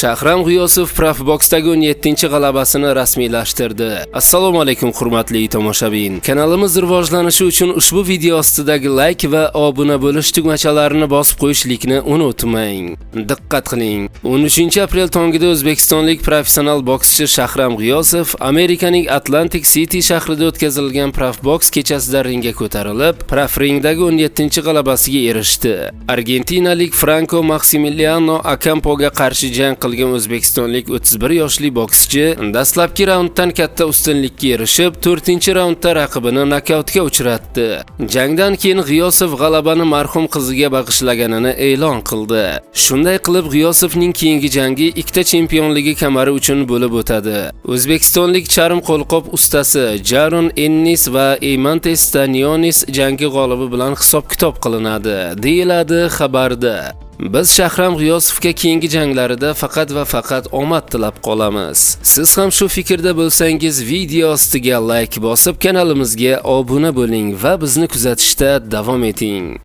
Shahram G'iyosov Profboksdagi 17-g'alabasini rasmiylashtirdi. Assalomu alaykum, hurmatli tomoshabin. Kanalimiz rivojlanishi uchun ushbu video ostidagi like va obuna bo'lish tugmachalarini bosib qo'yishlikni unutmang. Diqqat qiling. 13-aprel tongida o'zbekistonlik professional bokschi Shahram G'iyosov Amerikaning Atlantic City shahrida o'tkazilgan Profboks kechasida ringga ko'tarilib, Prof ringdagi 17-g'alabasiga erishdi. Argentinalik Franco Maximiliano Akampoga qarshi jang qilgan o'zbekistonlik 31 yoshli bokschi dastlabki raunddan katta ustunlikka erishib, 4-raundda raqibini nokautga uchratdi. Jangdan keyin G'iyosov g'alabani marhum qiziga bag'ishlaganini e'lon qildi. Shunday qilib, G'iyosovning keyingi jangi ikkita chempionligi kamari uchun bo'lib o'tadi. O'zbekistonlik charm qo'lqop ustasi Jaron Ennis va Eymantas Stanionis jangi g'olibi bilan hisob-kitob qilinadi, deyiladi xabarda. Biz Shahram G'iyosovga keyingi janglarida faqat va faqat omad tilab qolamiz. Siz ham shu fikrda bo'lsangiz, video ostiga like bosib, kanalimizga obuna bo'ling va bizni kuzatishda davom eting.